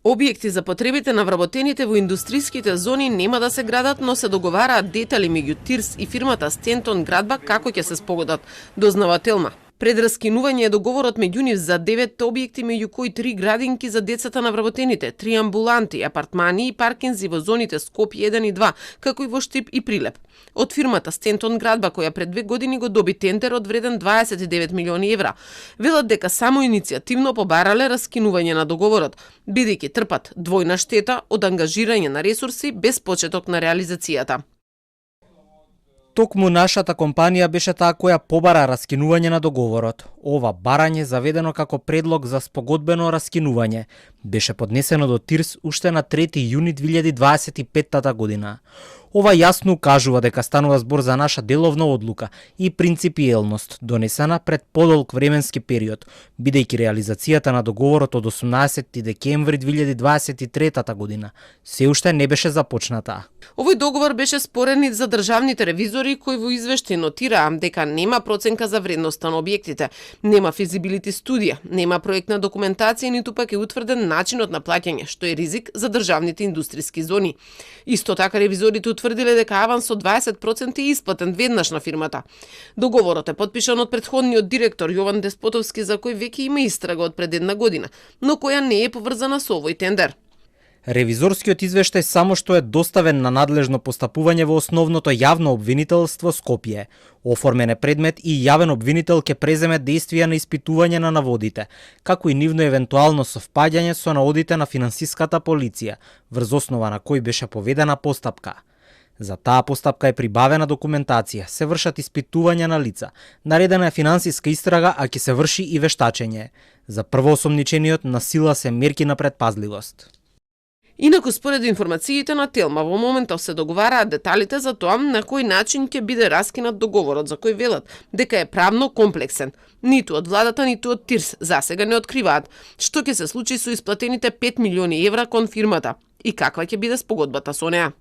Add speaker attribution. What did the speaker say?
Speaker 1: Објекти за потребите на вработените во индустриските зони нема да се градат, но се договараат детали меѓу ТИРС и фирмата Стентон Градба како ќе се спогодат, дознава Телма. Пред раскинување е договорот меѓу нив за 9 објекти, меѓу кои 3 градинки за децата на вработените, 3 амбуланти, апартмани и паркинзи во зоните Скопје 1 и 2, како и во Штип и Прилеп. Од фирмата Стентон Градба, која пред 2 години го доби тендерот вреден 29 милиони евра, велат дека само иницијативно побарале раскинување на договорот, бидејќи трпат двојна штета од ангажирање на ресурси без почеток на реализацијата.
Speaker 2: Токму нашата компанија беше таа која побара раскинување на договорот. Ова барање, заведено како предлог за спогодбено раскинување, беше поднесено до ТИРС уште на 3 јуни 2025 година. Ова јасно укажува дека станува збор за наша деловна одлука и принципиелност, донесена пред подолг временски период, бидејќи реализацијата на договорот од 18 декември 2023 година се уште не беше започната.
Speaker 1: Овој договор беше спорен и за државните ревизори кои во извештај нотираа дека нема проценка за вредноста на објектите, нема физибилити студија, нема проектна документација, ниту пак е утврден начинот на плаќање, што е ризик за државните индустријски зони. Исто така ревизорите утврдиле дека аванс од 20% е исплатен веднаш на фирмата. Договорот е потпишан од претходниот директор Јован Деспотовски, за кој веќе има истрага од пред 1 година, но која не е поврзана со овој тендер.
Speaker 2: Ревизорскиот извештај само што е доставен на надлежно постапување во основното јавно обвинителство Скопје. Оформен е предмет и јавен обвинител ќе преземе действија на испитување на наводите, како и нивно евентуално совпаѓање со наводите на финансиската полиција, врз основа на кој беше поведена постапка. За таа постапка е прибавена документација, се вршат испитувања на лица, наредена е финансиска истрага, а ќе се врши и вештачење. За првоосомничениот на сила се мерки на предпазливост.
Speaker 1: Инаку, според информациите на Телма, во моментов се договараат деталите за тоа на кој начин ќе биде раскинат договорот, за кој велат дека е правно комплексен. Ниту од владата, ниту од ТИРС засега не откриваат што ќе се случи со исплатените 5 милиони евра кон фирмата и каква ќе биде спогодбата со неа.